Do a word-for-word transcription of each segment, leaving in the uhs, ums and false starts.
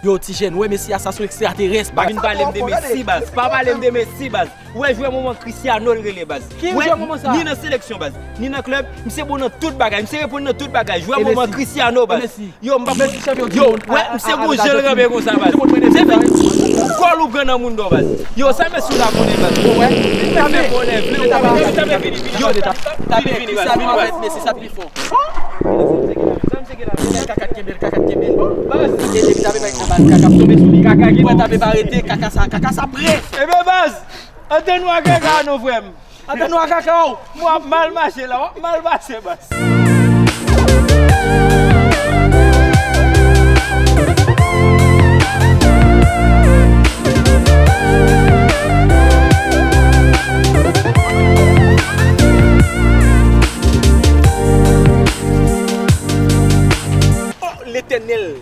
Yo, ti jèn, wè Messi a, sa se yon ekstraterès, baz. Pa vin pale m de Messi, baz. Pa pale m de Messi, baz. Ou wè jwè moman Cristiano l rele, baz. Ki jwè moman sa? Ni nan seleksyon, baz, ni nan klèb, misye bon nan tout bagay. Misye reponn nan tout bagay. Jwè moman Cristiano, baz. Yo, m pa konn. Yo, wè, misye gon jan l ranpe konsa, baz. Se fi kòl ou pran nan moun do, baz. Yo, sa Messi la konnen, baz. Yo, tape, tape, vini, vini. Yo, tape, vini, vini, baz. Messi sa pi fò. Kaka kenbe l, kaka kenbe l. Baz. Depi tape bay nan baz, kaka ap tonbe sou li. Kaka ki bon. Tape pa rete, kaka sa, kaka sa pre. Ebyen, baz, antre nou a kaka non, frè m. Antre nou a kaka w. Mwen ap mal mache la, w ap mal pase, baz. Oh, Letènèl!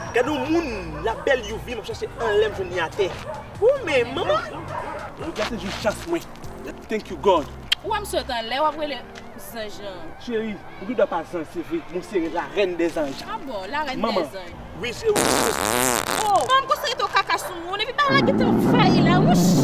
Gade yon moun, la bèl youvi, m ap chache anlè m jwenn li atè. Ou menm, manman! Jodi a se jou chans mwen. Thank you, God. Ou wè m sot anlè, w ap rele zanj lan. Cheri, ou gen dwa pa zanj, se vre, men w se la reine des anges. Ah bon, la reine des anges. Wi, cheri. Oh, manman, konsa rete w kaka sou moun, epi bagay la gentan fayi la, wouch!